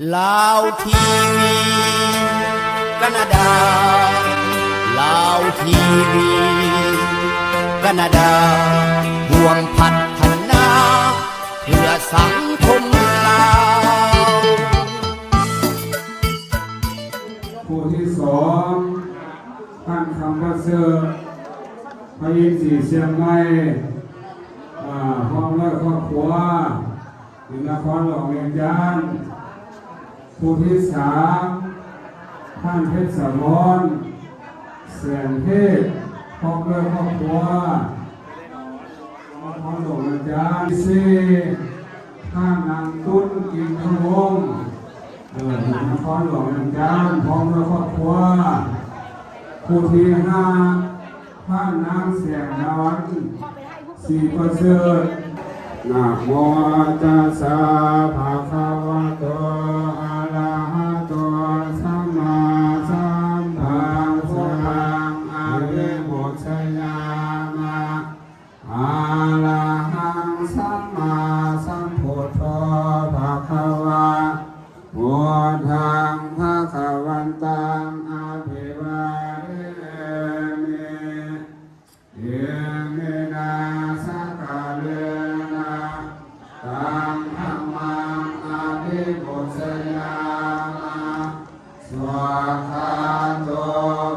ລາວທີວີ ການາດາ ລາວທີວີ ການາດາ ຮ່ວມພັດທະນາ ເພື່ອສັງຄົມລາວ. ຜູ້ທີສອງ ທ່ານ ຄຳປະເສີດ ພະອິນສີ ຊຽງໃໝ່ ອາ ພ້ອມດ້ວຍຄອບຄົວ ຢູ່ນະຄອນຫຼວງວຽງຈັນ. ຜູ້ທີສາມ ທ່ານ ເພັດສະມອນ ແສງເທບ ພ້ອມດ້ວຍຄອບຄົວ ນະຄອນຫຼວງວຽງຈັນ. ທີສີ່ ທ່ານ ນາງ ຕຸ້ນ ກິ່ງທະວົງ ເອີ ຢູ່ນະຄອນຫຼວງວຽງຈັນ ພ້ອມດ້ວຍຄອບຄົວ. ຜູ້ທີຫ້າ ທ່ານນາງ ແສງດາວັນ ສີປະເສີດ. ນະໂມຕັດສະ ພະຄະວະໂຕ ອະລະຫະໂຕ ສຳມາສຳພຸດທັງ ອະວິປຸດສະຍາມະ. ອະລະຫັງ ສຳມາສຳພຸດໂທ ພະຄະວາ ພຸດທັງ ພະຄະວັນຕັງ ອະພິວາເທມິ. ອິມິນາ ສັກກາເລນະ ຕັງ ທຳມັງ ອະພິປຸດສະຍາມະ. ສວາຄາໂຕ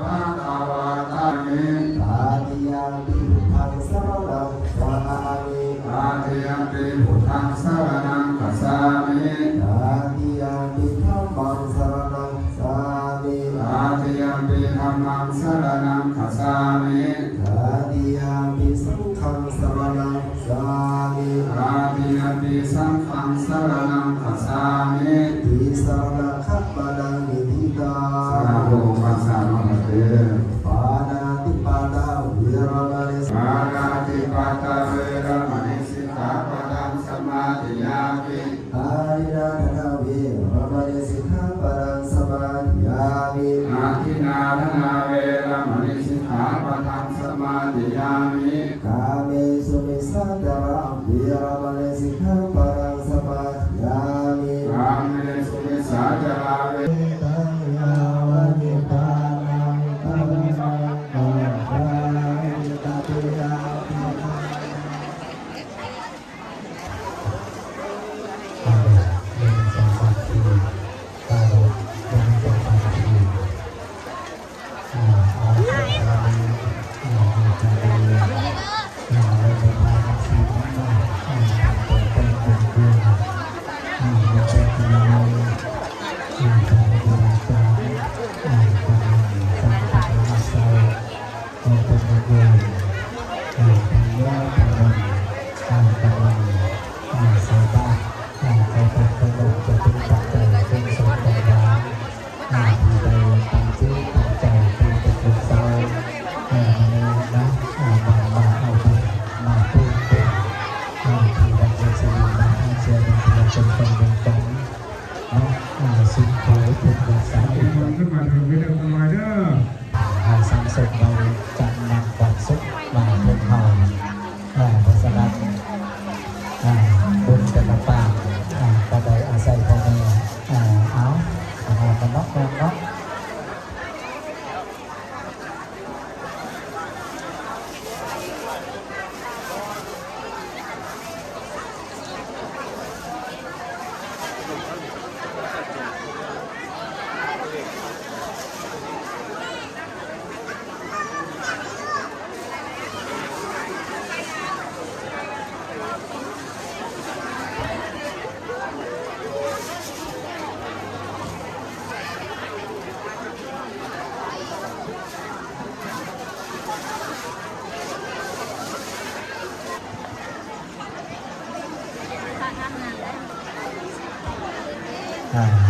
ພະຄະວະຕາ ສາມິ. ຕະຕິຍຳປິ ພຸດທັງ ສະຣະນັງ ຄາສາມິ. ຕະຕິຍຳປິ ພຸດທັງ ສະຣະນັງ ຄາສາມິ. ຕະຕິຍຳປິ ທຳມັງ ສະຣະນັງ ຄາສາມິ. ຕະຕິຍຳປິ ທຳມັງ ສະຣະນັງ ຄາສາມິ. ຕະຕິຍຳປິ ສັງຄັງ ສະຣະນັງ ສາມິ. ຕະຕິຍຳປິ ສັງຄັງ ສະຣະນັງ ຄາສາມິ. ຕິສະຣະນະຄະມະນາມິ ທິຕັງ. ສາທຸ ປັດສາມະພະເທ. ປານາຕິປາຕາ ເວລະມະນີ ປານາຕິປາຕາ ເວລະມະນີ ສິກຂາປະທັງ ສະມາທິຍາມິ. ອະທິນນາທານາ ເວລະມະນີ ສິກຂາປະທັງ ສະມາທິຍາມິ. ອະທິນນາທານາ ເວລະມະນີ ສິກຂາປະທັງ ສະມາທິຍາມິ. ກາເມສຸມິດສາຈາຣາ ເວລະມະນີ ສິກຂາປະທັງ ສະມາທິຍາມິ. ກາເມສຸມິດສາຈາຣາ ເວ ເມຕະຍາວະຈິດຕານັງ ກະຣະນາ ຕະຕິຍາ ຂໍໃຫ້ເປັນບຸນເປັນກຸສົນ ໃຫ້ກຳລັງໃສ່ບາດ ໃສ່ບາດຂະໜົມ ຈະເປັນປັດໄຈເຄື່ອງສົມຂອງຫວານ ທີ່ໄດ້ຕັ້ງຈິດຕັ້ງໃຈເປັນບຸນເປັນກຸສົນ ໃຫ້ມາເນີນນະ ມາ ມາເອົາບຸນ ມາປູກບຸນ ທີ່ວັດເວດສະລີ ມາຫາເຊື້ອບຸນທີ່ວ່າເປັນຄົນວຽງຈັນ ເນາະ ອາ ສິບໂຄເປັນວັດສາ ເດີນທາງຂຶ້ນມາເທິງເວທີເລີຍເດີ ໃຫ້ສາມສົມໄດ້ຈັດໜັກວັນສຸກມາເຖິງເຮົາ ເອີ ເພາະສະນັ້ນ ເອີ ບຸນແຕ່ລະປາງ ເອີ ກໍໄດ້ອາໄສພໍ່ແມ່ ເອີ ເອົາ ເອົາກັນເນາະ ເນາະ.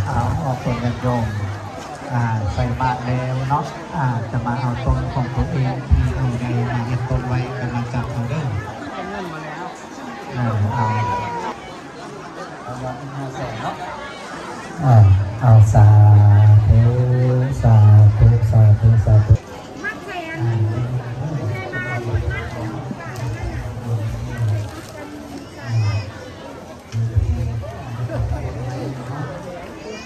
ເອົາ ອອກຕົນຍາດໂຍມ ໃສ່ບາດແລ້ວເນາະ ຈະມາເອົາຕົນຂອງຕົນເອງທີ່ຜູ້ໃຫຍ່ມາເຮັດຕົນໄວ້ ກໍມາຈັບເອົາເດີ. ເອົາ ເອົາ ເອົາ ສາທຸ ສາທຸ ສາທຸ ສາທຸ.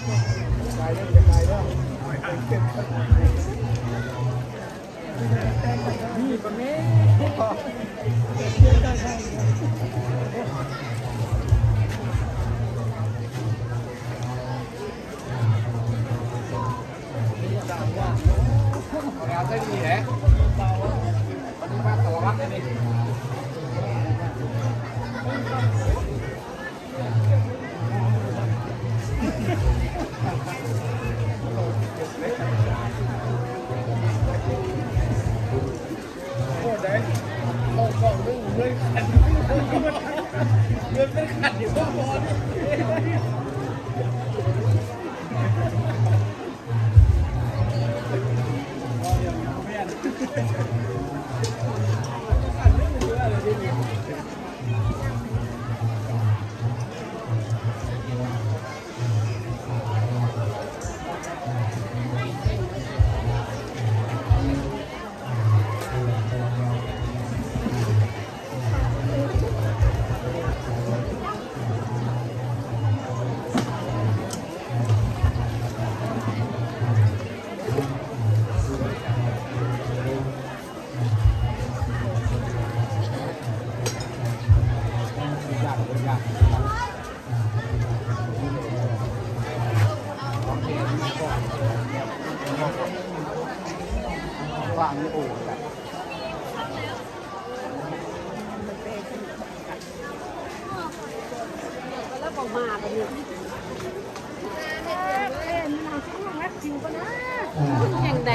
ອາ ແລ້ວກໍມາບັດນີ້ ເອີ ມັນເອົາຊ່ວງລັດຄິວກ່ອນນະ ຈັ່ງໃດ?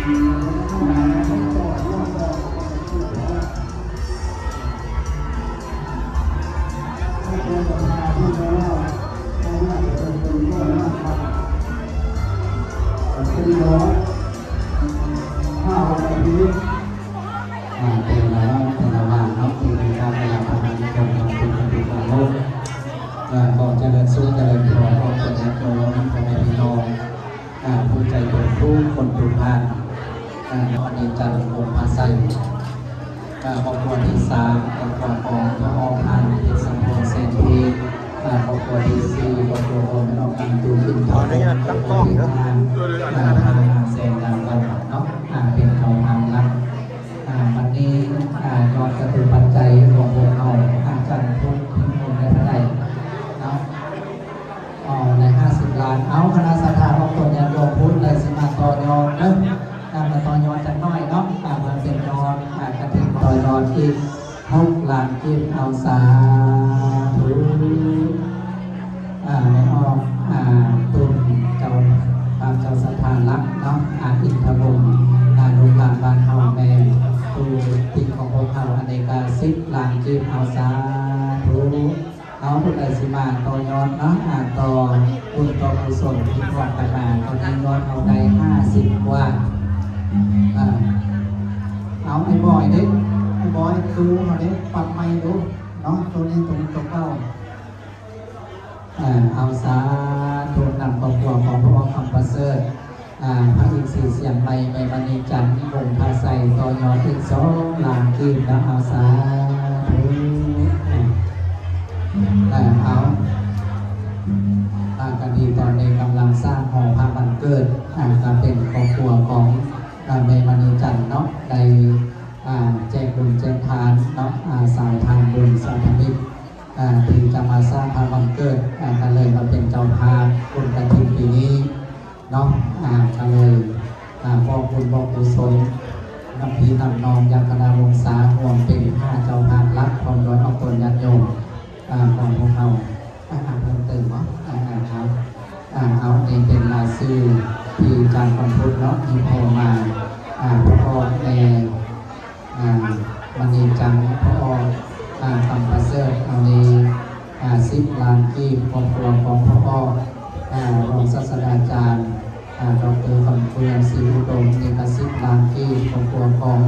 ອ່າ ແຕ່ລະວັນ ແຕ່ລະວັນເນາະ ທີ່ໄດ້ຮັບເວລາປະທານ ຂອງພະເດຊະເຈົ້າ ຂໍຈະເລີນສຸກຈະເລີນພອນ ຂອງຍາດໂຍມ ພໍ່ແມ່ພີ່ນ້ອງ ອ່າ ຜູ້ໃຈບຸນທຸກຄົນທຸກທ່ານ ອ່າ ວັນນີ້ຈັນ ວົງພາໄຊ ອ່າ ຄອບຄົວທີສາມ ຄອບຄົວຂອງພໍ່ອອກ ທ່ານ ເພັດສະພອນ ແສງເພ ອ່າ ຄອບຄົວທີສີ່ ຄອບຄົວຂອງແມ່ອອກ ນາງຕູນ ອິນທະວົງ ຄອບຄົວທີຫ້າ ອ່າ ທ່ານ ນາງແສງ ດາວວັນ ເນາະ ອ່າ ເປັນເຈົ້າພາບຫຼັກ. ອ່າ ບັດນີ້ ອ່າ ຍອດຈະຕຸປັດໄຈຂອງພວກເຮົາ ອາຈານພຸດ ພິມມົນ ໄດ້ເທົ່າໃດເນາະ? ອໍ ໄດ້ຫ້າສິບລ້ານ. ເອົາ ຄະນະສັດທາອອກຕົນຍາດໂຍມພຸດ ໄດ້ຊິມາຕໍ່ຍອດເດີ ອ່າ ມາຕໍ່ຍອດຈັກໜ້ອຍເນາະ ອ່າ ເພື່ອເປັນຍອດ ອ່າ ກະຖິນ ຕໍ່ຍອດອີກຫົກລ້ານກີບ. ເອົາ ສາທຸ. ອ່າ ແມ່ອອກ ອ່າ ຕຸນເຈົ້າພາບເຈົ້າສັດທາຫຼັກເນາະ ອ່າ ອິນທະວົງ ອ່າ ລູກຫຼານບ້ານເຮົາ ແມ່ຕູ້ຕິກຂອງພວກເຮົາ ອັນນີ້ກະສິບລ້ານກີບ. ເອົາ ສາທຸ. ເອົາ ຜູ້ໃດຊິມາຕໍ່ຍອດເນາະ ອ່າ ຕໍ່ບຸນຕໍ່ກຸສົນທີ່ຮ່ວມກັນມາ ຕອນນີ້ຍອດເຮົາໄດ້ຫ້າສິບກວ່າ. ອ່າ ເອົາ ໄອ້ບອຍເດ້ ໄອ້ບອຍ ຕູ້ເຮົາເດ້ ປັບໃໝ່ດູເນາະ ໂຕນີ້ ໂຕນີ້ ໂຕເກົ່າ. ເອີ ເອົາ ສາທຸ ນຳຄອບຄົວຂອງພໍ່ອອກ ຄຳປະເສີດ ອ່າ ພະອິນຊີຊຽງໃໝ່ ແມ່ມະນີຈັນ ວົງພາໄຊ ຕໍ່ຍອດອີກສອງລ້ານກີບນະ. ເອົາ ສາທຸ. ເອີ ເອົາ ອ່າ ກະດີ ຕອນນີ້ກຳລັງສ້າງຫໍພະວັນເກີດ ອ່າ ກະເປັນຄອບຄົວຂອງ ອ່າ ແມ່ມະນີຈັນເນາະ ໄດ້ ອ່າ ແຈກບຸນແຈກທານເນາະ ອ່າ ສາຍທານບຸນສາຍທຳອິດ ອ່າ ທີ່ຈະມາສ້າງພະວັນເກີດ ອ່າ ກະເລີຍມາເປັນເຈົ້າພາບບຸນກະຖິນປີນີ້ເນາະ ອ່າ ກະເລີຍ ອ່າ ບອກບຸນບອກກຸສົນ ນຳພີ່ນຳນ້ອງ ຍາດຄະນະວົງສາ ຮວມເປັນຫ້າເຈົ້າພາບຫຼັກ ພ້ອມດ້ວຍອອກຕົນຍາດໂຍມ ອ່າ ຂອງພວກເຮົາ. ອ່າ ເພີ່ມເຕີມບໍ່? ອ່າ ເອົາ ອ່າ ເອົາ ນີ້ເປັນລາຍຊື່ທີ່ອາຈານຄຳພຸດເນາະ ທີ່ຂໍມາ ອ່າ ພໍ່ອອກ ແມ່ ອ່າ ມະນີຈັນ ພໍ່ອອກ ອ່າ ຄຳປະເສີດ ເອົານີ້ ອ່າ ສິບລ້ານກີບ ຄອບຄົວຂອງພໍ່ອອກ ອ່າ ຮອງສາດສະດາຈານ ອ່າ ດອກເຕີ ຄຳເຟືອງ ສີອຸດົມ ນີ້ກະສິບລ້ານກີບ ຄອບຄົວຂອງ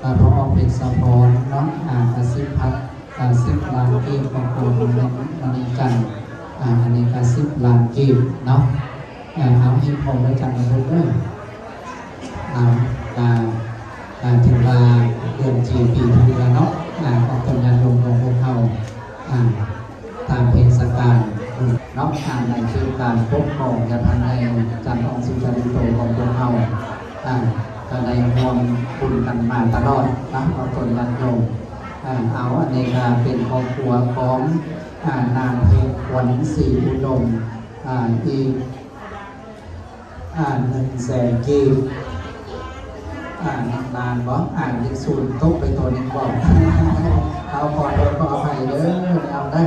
ອ່າ ພໍ່ອອກ ເພັດສະພອນເນາະ ອ່າ ກະສິບພັນ ອ່າ ສິບລ້ານກີບ ຄອບຄົວຂອງແມ່ມະນີຈັນ ອ່າ ອັນນີ້ກະສິບລ້ານກີບເນາະ. ເອົາ ຮີບໂຮມໄວ້ຈັນນະເດີ ເອົາ ກະ ກະຖືວ່າເດືອນຈີປີເທື່ອເນາະ ອ່າ ອອກຕົນຍາດໂຍມຂອງພວກເຮົາ ອ່າ ຕາມເທດສະການເນາະ ອ່າ ໃນເຂດການປົກຄອງ ຍາທ່ານໃຫຍ່ ຈັນ ອອງສຸຈາລິໂຕ ຂອງພວກເຮົາ ອ່າ ກະໄດ້ຮ່ວມບຸນກັນມາຕະຫຼອດເນາະ ອອກຕົນຍາດໂຍມ. ອ່າ ເອົາ ອັນນີ້ກະເປັນຄອບຄົວຂອງ ອ່າ ນາງເພັດຂວັນ ສີອຸດົມ ອ່າ ອີກ ອ່າ ໜຶ່ງແສນກີບ ອ່າ ໜຶ່ງລ້ານບໍ່? ອ່າ ເລກສູນຕົກໄປໂຕໜຶ່ງບໍ່? ເອົາ ຂໍໂທດຂໍອະໄພເດີ ເອົາເດີ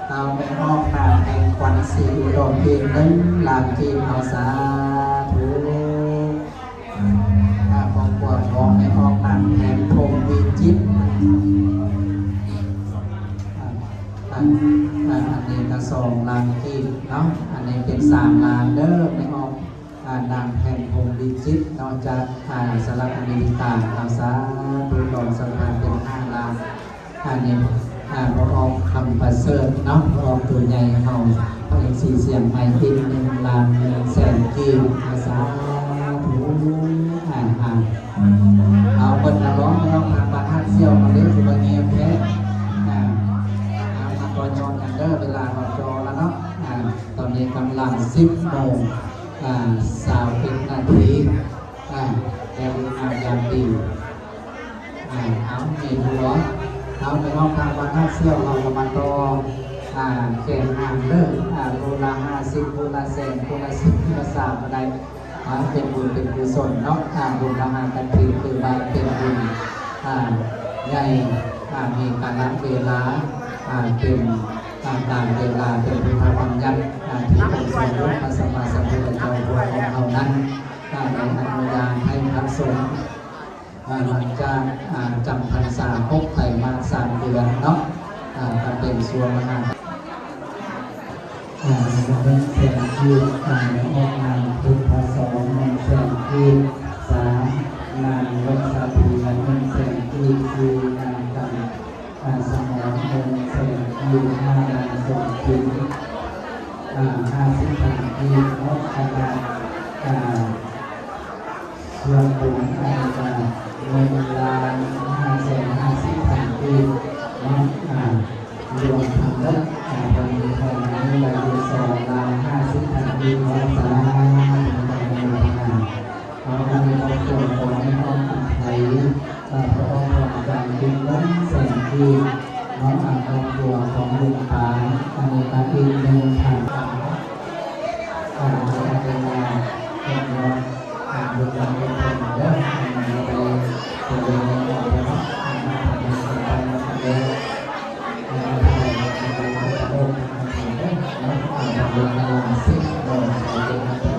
ເອົາ ແມ່ອອກ ນາງເພັດຂວັນ ສີອຸດົມ ອີກໜຶ່ງລ້ານກີບ ເອົາ ສາທຸ. ອ່າ ຄອບຄົວຂອງແມ່ອອກ ນາງແພງ ພົມວິຈິດ ອ່າ ອັນ ອ່າ ອັນນີ້ກະສອງລ້ານກີບເນາະ ອັນນີ້ເປັນສາມລ້ານເດີ ແມ່ອອກ ອ່າ ນາງແພງ ພົມວິຈິດເນາະ ຈາກ ອ່າ ສະຫະລັດອາເມລິກາ ເອົາ ສາທຸ ລອງສັດທາເປັນຫ້າລ້ານ. ອັນນີ້ ອ່າ ພໍ່ອອກ ຄຳປະເສີດເນາະ ພໍ່ອອກໂຕໃຫຍ່ເຮົາ ພະເອັຟຊີຊຽງໃໝ່ ອີກໜຶ່ງລ້ານໜຶ່ງແສນກີບ ອ່າ ສາທຸ ອ່າ ອ່າ ເອົາ ເບິດແລ້ວບໍ່? ແມ່ອອກ ທາງບ້ານຮັກສ່ຽວມາເດ້ ຄືວ່າງຽບແທ້ ອ່າ ເອົາ ມາຕໍ່ຍອດກັນເດີ ເວລາເຮົາຈໍລະເນາະ ອ່າ ຕອນນີ້ກຳລັງສິບໂມງ ອ່າ ຊາວເອັດນາທີ ອ່າ ແລ້ວງາມຍາມດີ ອ່າ ເອົາ ມີຜູ້ບໍ່? ເອົາ ໄປຮອດທາງວັດທ່າສ່ຽວ ເຮົາກະມາຕໍ່ ອ່າ ແຂນຫາງເດີ ອ່າ ຜູ້ລະຫ້າສິບ ຜູ້ລະແສນ ຜູ້ລະສິບ ຜູ້ລະສາມກະໄດ້ ອ່າ ເປັນບຸນເປັນກຸສົນເນາະ ອ່າ ບຸນມະຫາກະຖິນ ຖືວ່າເປັນບຸນ ອ່າ ໃຫຍ່ ອ່າ ມີກາລະເວລາ ອ່າ ເປັນ ອ່າ ການເວລາ ເປັນພຸດທະບັນຍັດ ອ່າ ທີ່ອົງສົມເດັດພະສຳມາສຳພຸດທະເຈົ້າພວກເຮົານັ້ນ ກະໄດ້ອະນຸຍາດໃຫ້ພະ ສົງ ອ່າ ຫຼັງຈາກ ອ່າ ຈຳພັນສາຄົບໄຕມາດສາມເດືອນເນາະ ອ່າ ກໍເປັນຊ່ວງມະຫາ ອ່າ ໜຶ່ງແສນກີບ ອ່າ ອອກນາງພຸດທະສອນ ໜຶ່ງແສນກີບ ສາມ ນາງວັດສະເຖຍນ ໜຶ່ງແສນກີບ ສີ່ ນາງກຳ ອ່າ ສະໝອນ ໜຶ່ງແສນກີບ ຫ້າ ນາງສົມຈິນ ອ່າ ຫ້າສິບພັນກີບ ເນາະ ຂະໜາດ ອ່າ ສ່ວນບຸນ ອັນນີ້ກໍ ໜຶ່ງລ້ານຫ້າແສນຫ້າສິບພັນກີບ ເນາະ ອ່າ ລວມທັງໝົດ ອ່າ ຕອນນີ້ໄດ້ຢູ່ສອງລ້ານຫ້າສິບພັນກີບ ເນາະ ສາທຸ ເອົາ ອັນນີ້ກໍຕົວຂອງແມ່ອອກອຸໄທ ເອີ ພະອອກຂອງການກິນເງິນແສນກີບ ເນາະ ອາ ຄອບຄົວຂອງລຸງປານ ອັນນີ້ກໍອີກໜຶ່ງພັນ ເອີ ເອົາເວລາເກັບເງິນ ອາ ບຸນບັນເປັນເພິ່ນເດີ ອັນນີ້ໄດ້ ໄດ້ເລີຍເນາະ ອາ ມາທຳບຸນກັນໄປເນາະ ເອີ ມາທຳບຸນກັນໄປເນາະ ເນາະ ອາ ບຸນກັນລະສິບ ເນາະ ເອົາເປັນວ່າເປັນ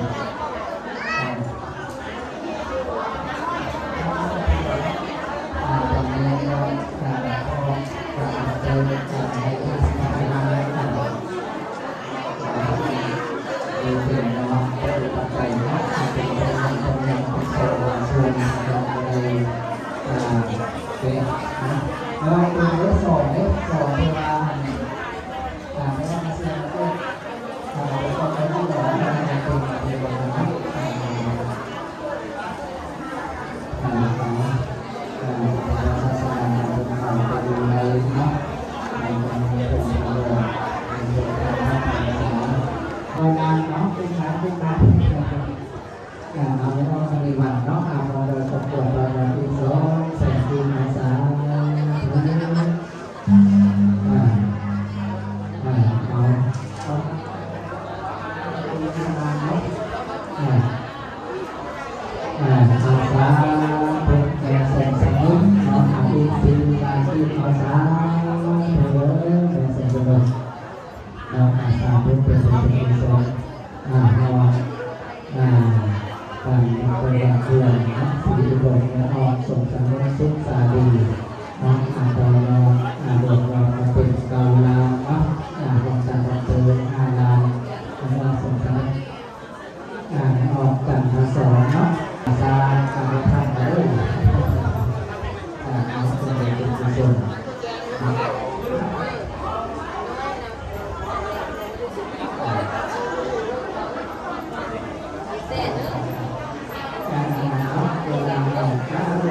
ເອົານາງເນາະ ເປັນທາງເປັນທາງ ເອົາໄປເອົາສະລິວັນເນາະ ເອົາມາໂດຍຄອບຄົວ ປະມານອີກສອງແສນກີບ ອາ ສາທຸ ອ່າ ອ່າ ເອົາ ເອົາ ອ່າ ອ່າ ເອົາ ສາທຸ ແມ່ສົມສະໝຸດເນາະ ເອົາອີກສີ່ລ້ານກີບ ເອົາ ສາທຸ ເດີ ແມ່ສົມສະໝຸດ ເນາະ ອາ ສາທຸ ເປັນບຸນເປັນກຸສົນ ອາ ເຮົາ ອາ ການເປີດວາງເຄື່ອງເນາະ ສິລິມຸງຄວນ ແມ່ອອກສົມສະໝຸດ ສຸກສາລີ ເນາະ ອາ ຕໍ່ຍອດ ອາ ລວມຍອດກໍເປັນເກົ້າລ້ານເນາະ ອາ ຮວມທັງວັດເຕີຫ້າລ້ານ ແມ່ອອກສົມສະໝຸດ ອ່າ ອອກຈັນທະສອນເນາະ ສາທຸ ເດີ ອ່າ ເອົາເປັນບຸນເປັນກຸສົນ ອ່າ ອ່າ ເນາະ ເວລາອອກ ອ່າ ເ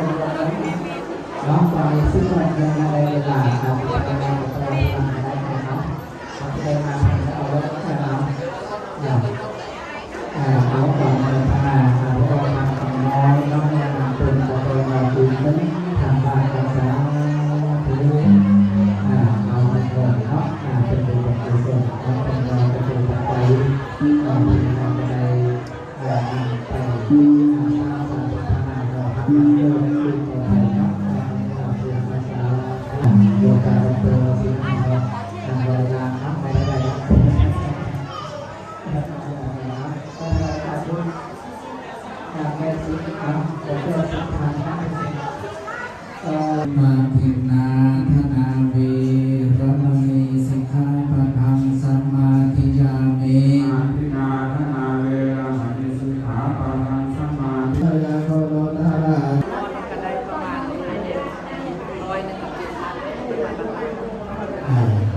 ນາະ ຕອນນີ້ສິບໂມງ ຍັງບໍ່ໄດ້ເວລາ ອ່າ ເນາະ ເອົາເລີຍ ເອົາເລີຍ ອ່າ ເອົາຄວາມປາດຖະໜາ ອາ ເອົາຄວາມຄຳນ້ອຍນ້ອມນຳເປັນປະໂຫຍດອີກໜຶ່ງທາງບ້ານກໍສາທຸ ອ່າ ເອົາໃຫ້ເພິ່ນເນາະ ອ່າ ເປັນບຸນເປັນກຸສົນເນາະ ເປັນເງິນເປັນປັດໄຈ ອ່າ ທີ່ເຮົາຈະໄດ້ ອ່າ ນຳໄປ ອ່າ ສ້າງສາພັດທະນາຫໍພັກບ້ານເກີດສືບຕໍ່ໄປເນາະ ອ່າ ເປັນການເສຍພາສາ ອ່າ ໂຍກາດອກເຕີ ສິງຫາ ອ່າ ບໍລິລານເນາະ ບໍ່ໄດ້ ມະທິນນາທະນາເວລະມະນີ ສິກຂາປະທັງສະມາທິຍາມິ. ອະທິນນາທະນາເວລະມະນີ ສິກຂາປະທັງສະມາທິ ຍາໂຄໂລທາລາ ອ່າ